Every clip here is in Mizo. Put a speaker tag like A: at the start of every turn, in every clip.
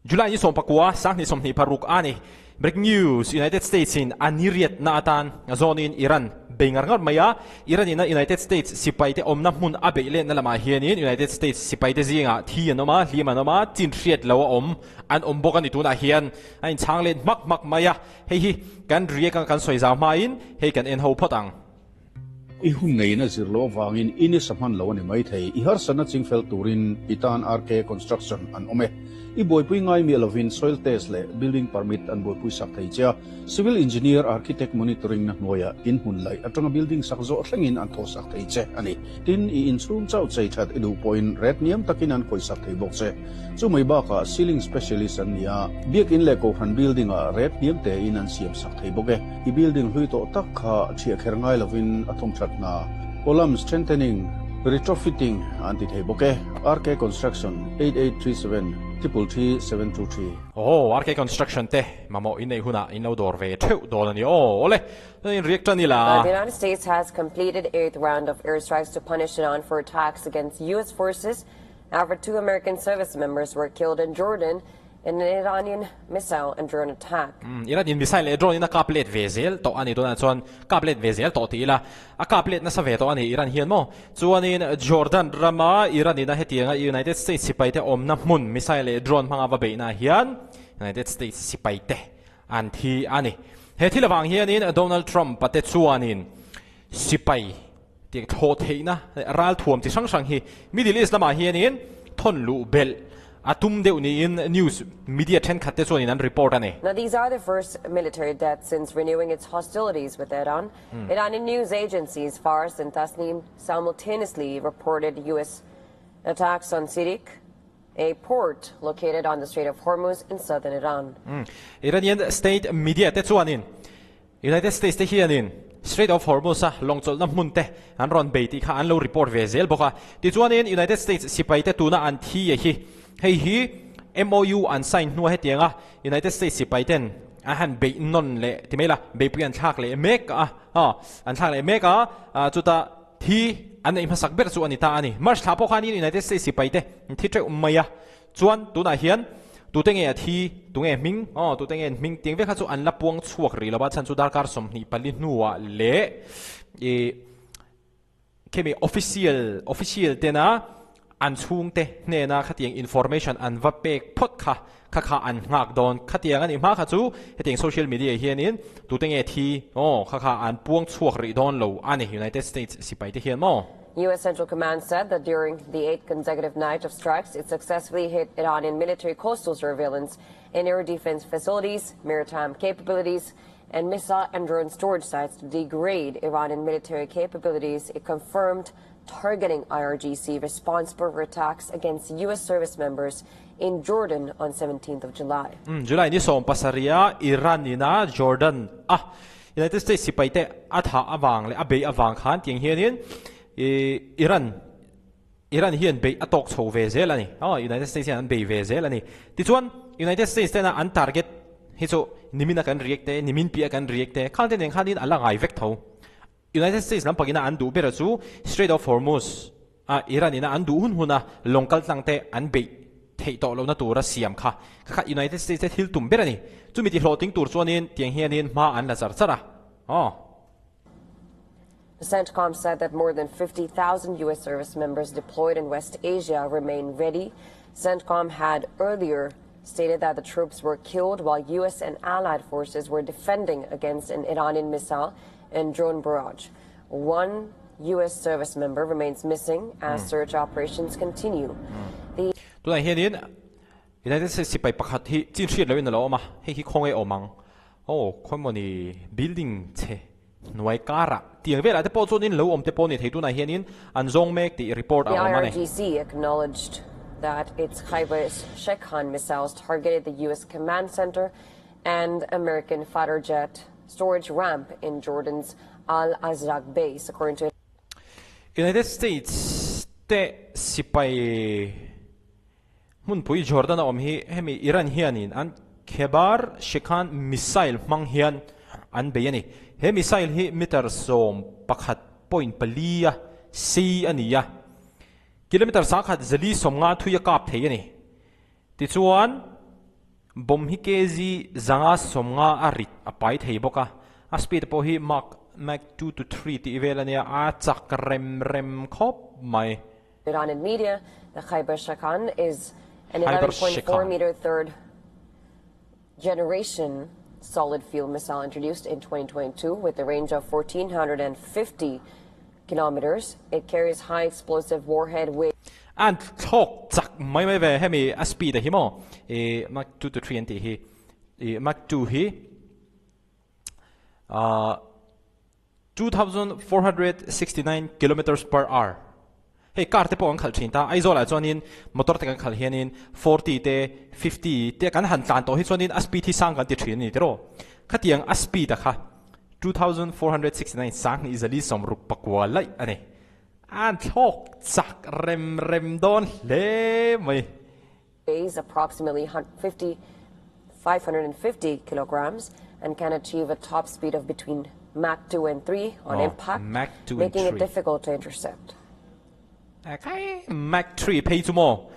A: July ni 19, 2026 a ni. Breaking news, United States in a ni riatna atan zawnin Iran bei ngar ngar mai a. Iran in a United States sipaite awmna hmun a beih letna lamah hianin United States sipaite zingah thi an awm a, hlim an awm a, chin hriat lo a awm an awm bawk a ni. Tunah hian a inchhang let hmak hmak mai a. Hei hi kan react anga kan sawi zau hmain hei kan en ho phawt ang.
B: I hun ngeiin a zir loh avangin i nisa hman lo a ni maithei. I harsatna chingfel turin i tan RK Construction an awm e. I buaipui ngai miah lovin soil test leh building permit an buaipui sak thei che a. Civil engineer, architect monitoring na hnuaiah in hmun laih atanga building sak zawh thlengin an thawh sak thei che a ni. Tin, i inchhung chauh chei that i duh pawhin ret niam takin an khawih sak thei bawk che. Chu mai bakah ceiling specialist an ni a, biakin leh kohhran building ah ret hniam tein an siam sak thei bawk e. I building hlui tawh tak kha ṭhiah kher ngai lovin a thawm ṭhat hna, column strengthening, retrofitting an ti thei bawk e. RK Construction, 8837 333 723.
A: Aw, RK Construction te mamawh in neih hunah in lo dawr ve theuh dawn a ni. Aw, awle, in react tan ila.
C: The United States has completed eighth round of airstrikes to punish Iran for attacks against U.S. forces after two American service members were killed in Jordan in an Iranian missile and drone attack.
A: Iran in missile leh drone in a kap let ve zel tawh a ni tunah chuan kap let ve zel tawh ti ila a kap let nasa ve tawh a ni Iran hian maw chuanin Jordan rama Iran in a hetianga United States sipai te awmna hmun missile leh drone hmanga va beihna hian United States sipai te an thi a ni. He thil avang hianin Donald Trump a te chuanin sipai Tiang thlawh theihna leh ralthuam chi hrang hrang hi Middle East lamah hianin thawn luh belh a tum deuh niin news media thenkhat te chuanin an report a ni.
C: Now these are the first military deaths since renewing its hostilities with Iran. Iranian news agencies Fars and Tasnim simultaneously reported US attacks on Sirik, a port located on the Strait of Hormuz in southern Iran.
A: Iranian state media te chuanin United States te hianin Strait of Hormuz a lawngchawlhna hmun te an rawn bei tih kha an lo report ve zel bawk a. Tichuanin United States sipai te tuna an thi a hi hei hi MOU an sign hnua hetianga United States sipai ten an han beih nawn leh ti mai la beihpui an thlak leh mek a an thlak leh mek a chutah thi an neih hmasak ber chu a ni ta a ni. March thla pawh khanin United States sipai te an thi teuh mai a. Chuan tunah hian tute nge a thi, tunge hming, aw tute nge an hming tih vek kha chu an la puang chhuak rih lo va, chhan chu darkar 24 hnuah leh ih khemi official official tena an chhungte hnena khatiang information an va pek phawt kha kha kha an nghak dawn. Khatiang a nih hma kha chu hetiang social media hianin tute nge thi, aw kha kha an puang chhuak rih dawn lo a ni United States sipai te hian maw?
C: U.S. Central Command said that during the eighth consecutive night of strikes, it successfully hit Iranian military coastal surveillance and air defense facilities, maritime capabilities, and missile and drone storage sites to degrade Iranian military capabilities. It confirmed targeting IRGC responsible for attacks against U.S. service members in Jordan on 17th of July.
A: July ni 17 Iran ina Jordan a United States sipai te a thah avang leh a beih avang khan tiang hianin Iran Iran hian beih a tawk chho ve zel a ni. Aw United States hian an bei ve zel a ni. Tichuan United States tena an target hi chu nimin a kan react te, nimin piah a kan react te khang te nen khanin a la ngai vek tho. United States lam pakina an duh ber chu Strait of Hormuz a Iran ina an duh hun huna lawng kal tlang te an beih theih tawh lohna tura siam kha kha kha United States te thil tum ber a ni. Chumi ti hlawhtling tur chuanin tiang hianin hma an la char char a. Aw.
C: The CENTCOM said that more than 50,000 U.S. service members deployed in West Asia remain ready. CENTCOM had earlier stated that the troops were killed while U.S. and allied forces were defending against an Iranian missile and drone barrage. One U.S. service member remains missing as search operations continue. The
A: Tunah hianin United States sipai pakhat hi chin hriat loin a lo awm a, hei hi khawnge awm ang? Aw, khawimawni building chhe hnuai karah tiang velah te pawh chuanin lo awm te pawh ni thei tunah hianin an zawng mek tih report a
C: The
A: awm a ni.
C: IRGC acknowledged that its Khaibar Shekhan missiles targeted the U.S. command center and American fighter jet storage ramp in Jordan's Al Azraq base, according to
A: United States te sipai hmunpui Jordan a awm hi hemi Iran hianin an Khaibar Shekhan missile hmang hian an bei a ni. He missile hi meter 11.4 a sei a ni a, kilometer 1,450 thui a kap thei a ni. Tichuan. Bomb hi kg 550 a rit a pai thei bawk a, a speed pawh hi Mach Mach 2 to 3 tih vel a nia, a chak rem rem khawp mai.
C: Iranian media, the Khaibar Shekan is an
A: Khaibar
C: 11.4
A: Shekan.
C: meter third generation solid fuel missile introduced in 2022 with a range of 1450 kilometers. It carries high explosive warhead weight
A: An thlawk chak mai mai ve hemi a speed a hi maw i Mach 2 to 3 an tih hi i Mach 2 hi ah 2469 kilometers per hour. Hei car te pawh kan khalh thin ta, Aizawl ah chuanin motor te kan khalh hianin 40 te 50 te kan han tlan tawh hi chuanin a speed hi sang kan ti thin a ni tiraw. Khatiang a speed a kha 2469 2469 laih a ni. An thlawk chak rem rem dawn hle mai.
C: Weighs approximately 50 550 kilograms and can achieve a top speed of between Mach 2 and 3 on
A: Oh,
C: impact,
A: Mach 2 and
C: making it
A: 3.
C: difficult to intercept.
A: Okay, Mach 3 phei chu maw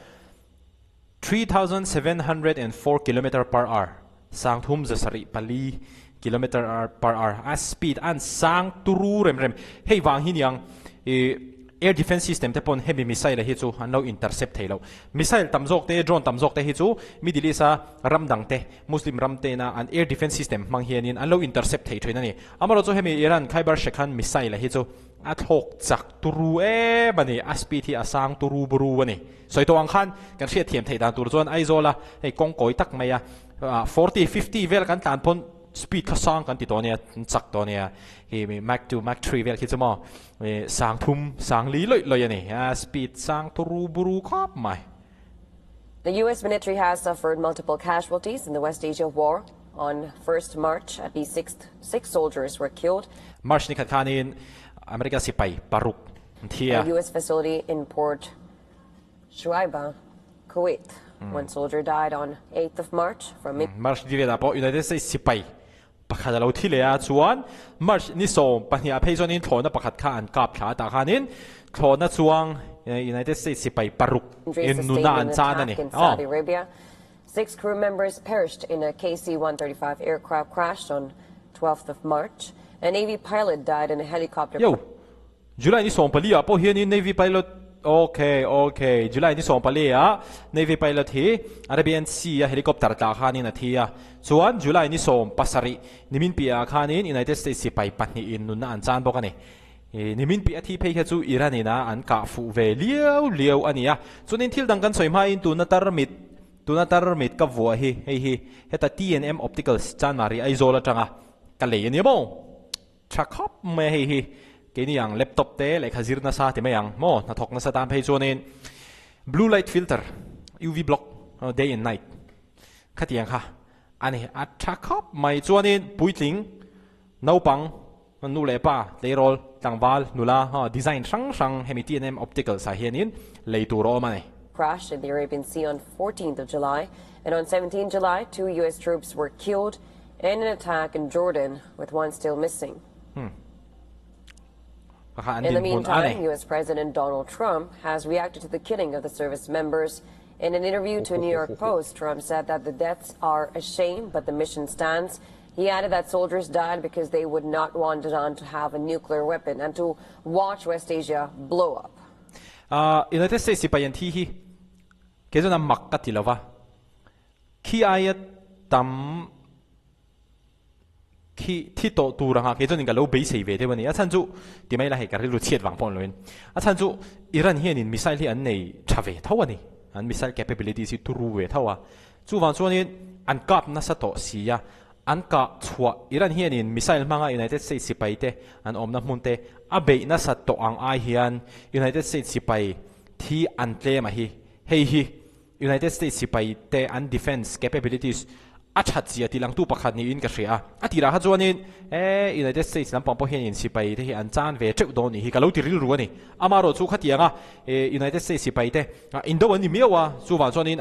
A: 3704 kilometer per hour 3104 kilometer per hour a speed an sang turu rem rem hei vang hi niang i Air defense system te pawn hemi missile hi chu an lo intercept thei lo. Missile tam zawk te, drone tam zawk te hi chu Middle East a ram dang te, Muslim ram te ina an air defense system hmang hianin an lo intercept thei thin a ni. Amaherawhchu chu hemi Iran Khaibar Shekhan missile hi chu a thlawk chak turu em a ni, a speed hi a sang turu buru a ni. Sawi tawh ang khan kan hriat thiam theih dan tur chuan Aizawl a hei kawng kawi tak mai a 40, 50 vel kan tlan pawn Speed kha sang kan ti tawh ania, an chak tawh ania. Hi mi Mach 2, Mach 3 vel khi chu maw sang thum, sang li lawih lawih a ni. A speed sang turu buru khawp mai.
C: The US military has suffered multiple casualties in the West Asia war. On 1st March, at least six soldiers were killed.
A: March ni khat khanin America sipai paruk an thi a.
C: At a US facility in Port Shuaiba, Kuwait. One soldier died on 8th of March from.
A: March ni velah pawh United States sipai pakhat a lo thi leh a, chuan March ni 12 ah phei chuanin thlawhna pakhat kha an kap thla a, tah khanin thlawhna chuang United States sipai paruk in nuna an chan a ni.
C: In Saudi Arabia, six crew members perished in a KC-135 aircraft crash on 12th of March. A Navy pilot died in a helicopter.
A: Yo! July ni 14 ah pawh hianin Navy pilot Ok ok July ni 14 ah Navy pilot hi Arabian Sea a helicopter tla khanin a thi a, chuan July ni 17 nimin piah ah khanin United States sipai pahnihin nunna an chan bawk a ni. Nimin piah a thi phei kha chu Iran in a an kah fuh ve liau liau a ni a, chuanin thil dang kan sawi hmain tuna tarmit tuna tarmit ka vuah hi hei hi heta TNM Opticals Chanmari Aizawl atanga ka lei a ni maw? Tha khawp mai a hei hi keini ang laptop te lehkha zir nasa ti mai ang maw hnathawk nasa tan phei chuanin blue light filter UV block day and night khatiang kha a ni a tha khawp mai chuanin puitling naupang nu leh pa tleirawl tlangval nula design hrang hrang hemi TNM opticals ah hianin lei tur a awm a ni.
C: Crash in the Arabian Sea on 14th of July and on 17 July two US troops were killed In an attack in Jordan with one still missing. In the meantime, US President Donald Trump has reacted to the killing of the service members. In an interview to New York Post, Trump said that the deaths are a shame, but the mission stands. He added that soldiers died because they would not want Iran to have a nuclear weapon and to watch West Asia blow up.
A: United States sipai an thi hi kei chuan a mak ka ti lova. Khi aia tam khi thi tawh tur anga kei chuanin ka lo beisei ve deuh a ni. A chhan chu ti mai la hei ka rilru chhiat vang pawh loin. A chhan chu Iran hianin missile hi an nei tha ve tho a ni. An missile capabilities hi turu ve tho a. Chuvang chuanin an kap nasa tawh si a, an kah chhuah Iran hianin missile hmanga United States sipai te an awmna hmun te a beih nasa tawh ang ai hian United States sipai thi an tlem a hi. Hei hi United States sipai te an defence capabilities a that zia tih langtu pakhat niin ka hria a. A tirah kha chuanin e United States lampang pawh hianin sipai te hi an chan ve teuh dawn nih hi ka lo ti rilru a ni. Amaherawh chu khatianga e United States sipai te indo an ni miau a, chuvang chuanin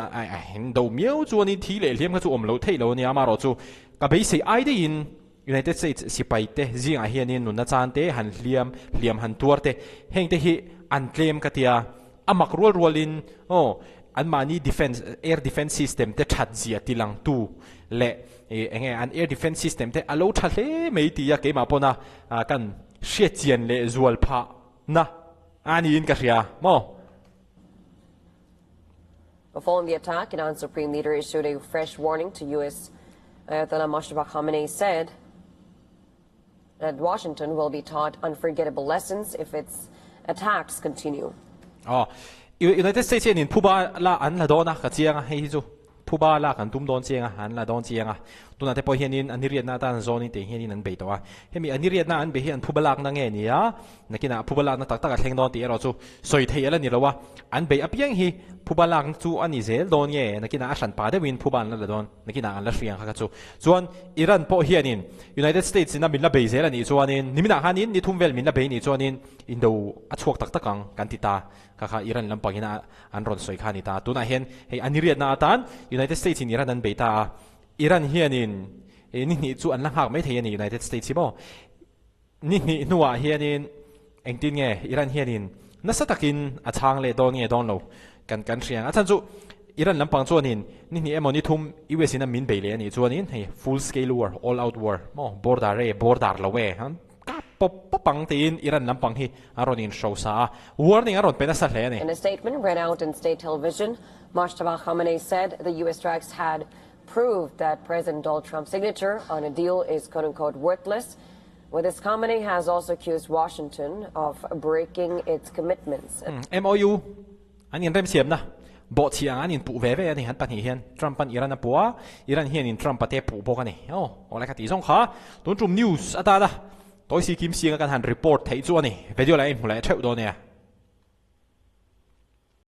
A: indo miau chuanin thi leh hliam kha chu awm loh theih lo a ni. Amaherawh chu ka beisei ai daihin United States sipai te zingah hianin nunna chan te han hliam, hliam han tuar te heng te hi an tlem ka tia. A mak rual rualin aw anmahni defence air defence system te that zia tilangtu leh ih eng nge an air defence system te a lo tha hle mai tia keimah pawna kan hriatchian leh zual phah na a niin ka hria maw?
C: Following the attack, Iran's supreme leader issued a fresh warning to U.S. Ayatollah Mojtaba Khamenei said that Washington will be taught unforgettable lessons if its attacks continue.
A: Aw, United States hianin phuba la an la dawn a, ka chiang a, hei hi chu phuba lak an tum dawn chiang a, an la dawn chiang a. Tunah te pawh hianin an niriatna atan zawnin tih hianin an bei tawh a. Hemi an niriatna an bei hi an phuba lakna nge ni a, Nakinah phuba lakna tak tak a thleng dawn tih erawh chu sawi theih a la ni lo a, an beih apiang hi phuba lakna chu a ni zel dawn nge? Nakinah a hran pah deuhin phuba an la la dawn, nakinah an la hri ang kha kha chu. Chuan Iran pawh hianin United States ina min la bei zel a nih chuanin niminah khanin ni thum vel min la bei nih chuanin indo a chhuak tak tak ang kan ti ta kha kha Iran lampangin a an rawn sawi kha a ni ta. Tunah hian hei a niriatna atan United States in Iran an bei ta a, Iran hianin ni hnih chu an la nghak maithei a ni United States hi maw? Ni hnih hnuah hianin engtin nge Iran hianin nasa takin a chhang leh dawn nge dawn lo kan kan hria ang. A chhan chu Iran lampang chuanin ni hnih emaw ni thum US in a min bei leh a nih chuanin hei full scale war, all out war maw border e border lo e han kap pawp pawp ang tiin Iran lampang hi a rawn inhrosa a, warning a rawn pe nasa hle a ni.
C: In a statement read out in state television, Mojtaba Khamenei said the US strikes had proved that President Donald Trump's signature on a deal is quote-unquote worthless. With this, Khamenei has also accused Washington of breaking its commitments.
A: MOU an inremsiamna bawhchhiah ang an inpuh ve ve a ni. An pahnih hian Trump an Iran a puh a, Iran hianin Trump a te puh bawk a ni. Aw, awlai kha tih zawng kha tun tum news atana Toisi Kim Siang a kan han report theih chu a ni. Video lah i hmu leh theuh dawn nia.